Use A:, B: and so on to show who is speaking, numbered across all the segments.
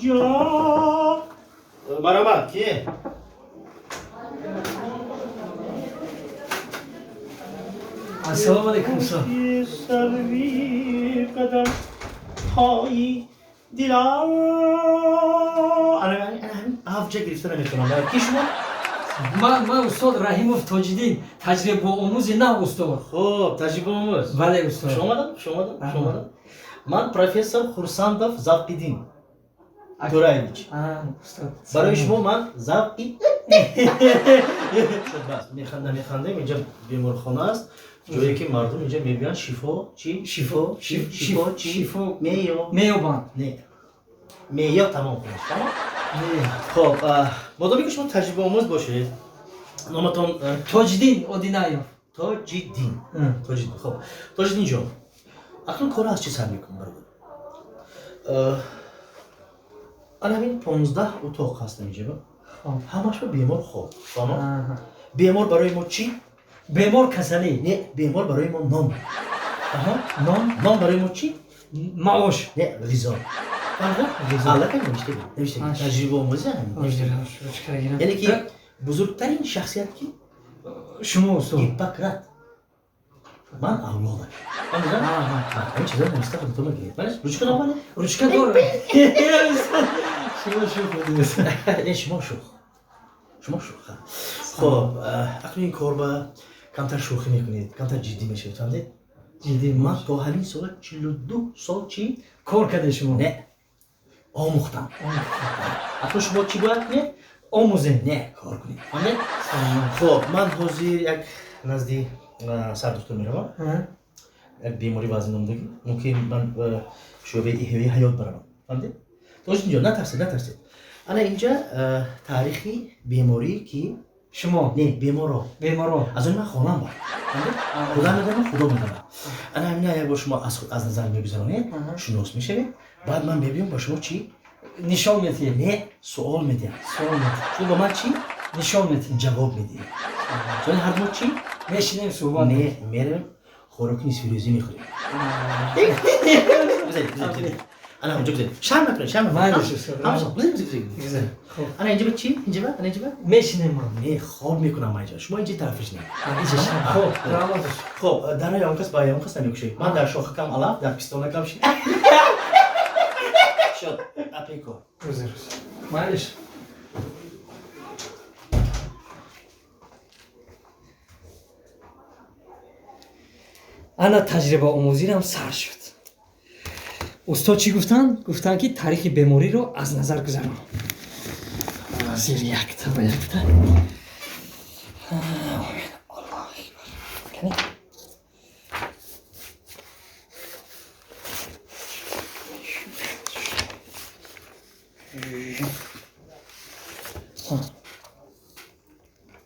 A: ҷо. Марҳамат, ки?
B: Ассалому алайкум, устод.
A: Сарви қадамҳои дилам. Ана ҳамин авҷа гирифта наметавонам. Ки шумо?
B: Ман устод Раҳимов Тоҷиддин, таҷрибаомӯзи нав, устод.
A: Хуб, таҷрибаомӯз.
B: Бале, устод.
A: Хуш омадам, хуш омадам, хуш омадам. Ман профессор Хурсандов Завқиддин Тураевич. Барои шумо ман завқи шуд, бас. Механда, механдем. Инҷа беморхона аст, ҷое ки мардум инҷа мебиёянд, шифо чӣ? Шифо, шифо чӣ?
B: Шифо
A: меё
B: меёбанд.
A: Не, меё, тамом, худаш тамом. Хоб, модоме ки шумо таҷрибаомӯз бошед, номатон?
B: Тоҷиддин Одинаев.
A: Тоҷиддин, Тоҷиддин. Хоб, Тоҷиддин ҷон, акнун корро аз чӣ сар мекунем, бародар? Ана ҳамин 15 утоқ ҳастам инҷа, ҳамаш ба бемор хоб. Фаҳмо? Бемор барои мо чӣ?
B: Бемор касалӣ.
A: Не, бемор барои мо ном.
B: Нон.
A: Нон барои мо чӣ?
B: Маош.
A: Не, ғизо. Аллакай навиштагӣ, навиштагӣ, таҷрибаомӯзӣ. Яъне ки бузургтарин шахсият ки?
B: Шумо, устод.
A: Гиппократ. Ман авлодаш. Ҳамин чизро нависта худатон гиред. Ручка намонед?
B: Ручка дорам. Шумо шӯх будед.
A: Не, шумо шӯх, шумо шӯх. Хоб, акнун ин кор ба камтар шӯхӣ мекунед, камтар ҷиддӣ мешавед, фаҳмидед?
B: Ҷиддӣ.
A: Ман то ҳамин сола 42 сол чӣ?
B: Кор кардед шумо.
A: Не, омӯхтам. Акнун шумо чӣ бояд кунед?
B: Омӯзем.
A: Не, кор кунед, фаҳмидед? Хоб, ман ҳозир як назди сардухтур меравам, як беморӣ вазн намудагӣ, мумкин ман шӯъбаи эҳёи ҳаёт баравам, фаҳмидед? Тоҷиддин ҷон, натарсед, натарсед. Ана инҷа таърихи беморӣ ки?
B: Шумо.
A: Не, беморо.
B: Беморо.
A: Аз он ман хонам бар, худо медонам, худо медонам. Ана ҳамина як бор шумо аз назар мегузаронед, шунос мешавед, баъд ман мебиём, ба шумо чӣ?
B: Нишон медиҳед.
A: Не, суол медиҳам.
B: Суол медиҳед.
A: Шумо ба ман чӣ?
B: Нишон медиҳед.
A: Ҷавоб медиҳед. Сони ҳар ду чӣ?
B: Мешинем, суҳбат.
A: Не, меравем, хӯроки нисфирӯзӣ мехӯрем. Ана онҷо гузаред, шарм накунед, шарм. Ана инҷа ба чӣ? Инҷа ба, ана инҷа ба.
B: Мешинем ман.
A: Не, хоб мекунам ман инҷа, шумо инҷа тарафиш не.
B: Хоб.
A: Хоб, дарои он кас ба он кас намекушед. Ман дар шохакам алаф, дар пистонакам ши шуд апеко.
B: Майлиш. Ана таҷрибаомӯзирам сар шуд. Устод чӣ гуфтанд? Гуфтанд, ки таърихи бемориро аз назар гузарон. Зир якта ба якта. Аллоҳ акбар.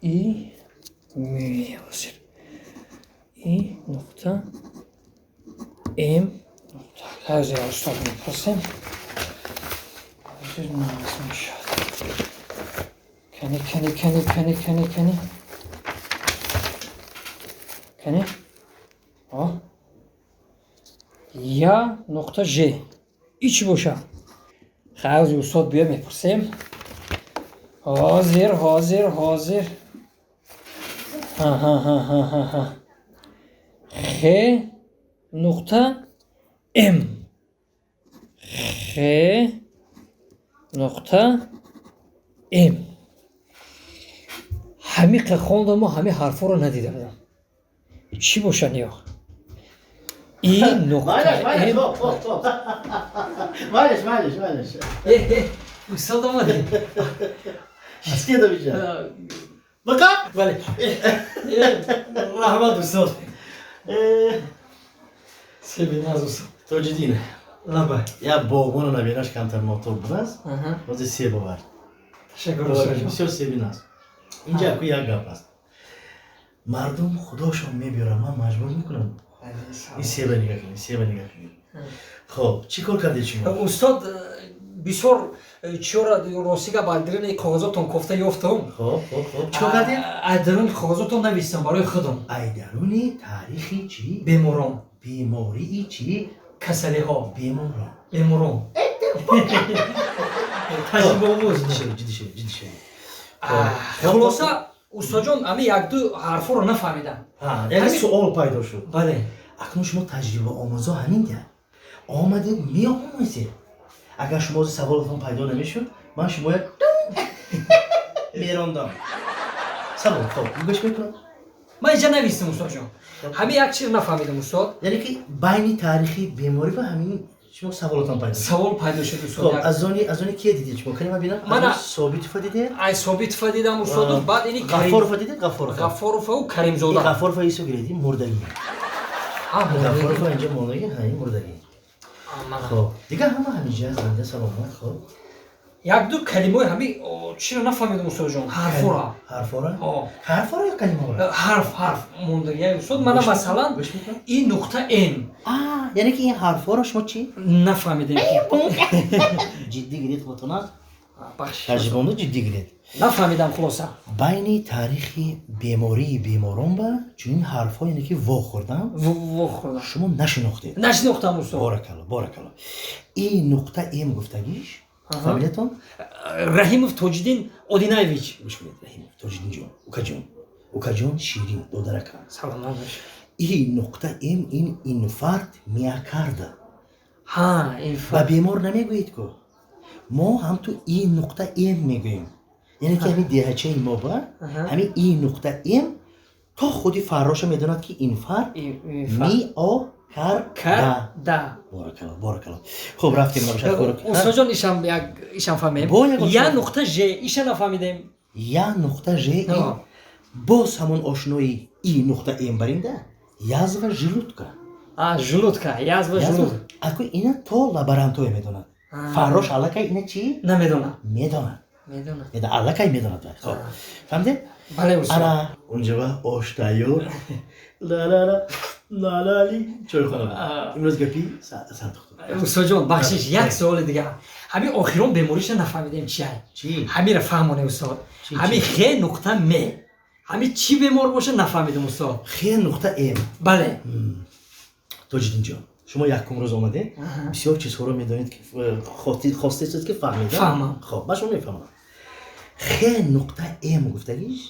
B: И ҳозир и нуқта м нуқта. Ҳозир устод мепурсем. Ҳозир нағз мешавад. Кани, кани, кани, кани, кани, кани, кани. О, я нуқта ж и чӣ бошад? Ҳозир устод биё, мепурсем. Ҳозир, ҳозир, ҳозир. Ҳа, х нуқта м, х нуқта м. Ҳамиқа хондаму ҳамин ҳарфҳоро надида будам. Чӣ бошад ё и нуқта м?
A: Майлиш, майлиш, майлиш.
B: Устод, омадед.
A: Шистедам инҷа. Бақа?
B: Бале, раҳмат, устод. Себиназ, устод.
A: Тоҷиддин.
B: Лаба.
A: Як боғбону набераш камтар нотоб будааст, ҳозир себ овард.
B: Ташаккур, устод.
A: Бисёр себиназ. Инҷа ку як гап аст: мардум худошон мебиёранд, ман маҷбур мекунам. Ин себа нигаҳ кунед, себа нигаҳ кунед. Хоб, чӣ кор кардед шумо?
B: Устод, бисёр чиёра, рости гап, аз даруни коғозотон кофта ёфтам.
A: Хоб, хоб, хоб, чӣ кор кардед?
B: Аз даруни коғозотон навистам барои худам.
A: Ай даруни таърихи чӣ?
B: Беморон.
A: Бемории чӣ?
B: Касалиҳо.
A: Беморон.
B: Беморон. Таҷрибаомӯз.
A: Ҷиддӣ шавед, ҷиддӣ шавед.
B: Хулоса, устоҷон, ами якду ҳарфоро нафаҳмидам.
A: Яъне суол пайдо шуд.
B: Бале.
A: Акнун шумо таҷрибаомӯзо ҳамин да омадед, меомӯзед. Агар шумо саволатон пайдо намешуд, ман шумо як мерондам савол. Хоб, гӯш мекунам.
B: Ман инҷа навистам, устоҷон, ҳамин як чиз нафаҳмидам, устод.
A: Яъне ки байни таърихи беморӣ ва ҳамин шумо саволатон пайдо шуд.
B: Савол пайдо шуд, устод.
A: Хоб, аз они кие дидед шумо? Кани ман бинам.
B: Мана.
A: Собитова дидед?
B: Ай Собитова дидам, устоду, баъд ини
A: Ғаффорова дидед, Ғаффорова?
B: Ғаффоровау Каримзода.
A: Ғаффорова исо гиред, ин мурдагӣ. Ғаффорова инҷа мурдагӣ, ҳа, ин мурдагӣ. Хоб, дигар ҳама ҳаминҷа зинда, саломат, хоб.
B: Якду калимаи ҳами чиро нафаҳмидам, устоҷон, ҳарфора.
A: Ҳарфора? Ҳарфора ё калимаора?
B: Ҳарф, ҳарф мондагия, устод. Мана, масалан, и нуқта м.
A: Яъне ки ин ҳарфҳоро шумо чӣ?
B: Нафаҳмидем.
A: Ҷиддӣ гиред худтона. Таҷрибаомӯз, ҷиддӣ гиред.
B: Нафаҳмидам, хулоса.
A: Байни таърихи бемории беморон ба чунин ҳарфҳо, яъне ки вохӯрдам.
B: Вохӯрдам.
A: Шумо нашинохтед.
B: Нашинохтам, устод.
A: Боракалло, боракалло. И нуқта м гуфтагиш, фамилиятон?
B: Раҳимов Тоҷиддин Одинаевич.
A: Гӯш кунед, Раҳимов Тоҷиддинҷон, укаҷон, укаҷон ширин, додаракам.
B: Саломат бош.
A: И нуқта м ин инфаркт миокарда.
B: Ҳа.
A: Ба бемор намегӯед ку, мо ҳамту и нуқта м мегӯем. Яъне ки ҳамин деҳачаи мо ба ҳамин и нуқта м то худи фарроша медонад, ки инфаркт миокарда. Боракалло, боракалло. Хуб, рафтем, набошад.
B: Устоҷон, ишам як ишам фаҳмем. Я нуқта ж, иша нафаҳмидем.
A: Я нуқта ж боз ҳамон ошнои и нуқта м баринда, язва желудка.
B: Желудка, язва желудка.
A: Аку ина то лаборантое медонад. Фаррош аллакай ина чӣ?
B: Намедонад.
A: Медонад.
B: Медонад.
A: Аллакай медонад. Хоб, фаҳмидед?
B: Бале, устод.
A: Ана унҷава ош тайёр, ла-ла-ла лалали, чойхона. Имрӯз гапи сардухтур.
B: Устоҷон, бахшиш, як суоли дигар. Ҳамин охирон бемориша нафаҳмидем, чия.
A: Чӣ?
B: Ҳамира фаҳмоне, устод. Ҳамин х нуқта м, ҳамин чӣ бемор боша, нафаҳмидем, устод.
A: Х нуқта м?
B: Бале.
A: Тоҷиддинҷон, шумо якум рӯз омадед, бисёр чизҳоро медонед, ки хостесед ки фаҳмида.
B: Фаҳмам.
A: Хоб, ман шумо мефаҳмам. Х нуқта м гуфтагиш,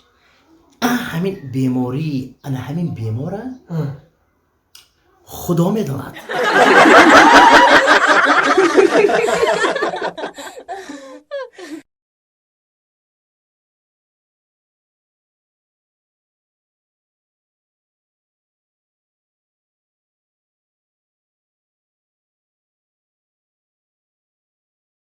A: а ҳамин бемории ана ҳамин бемора худо медонад.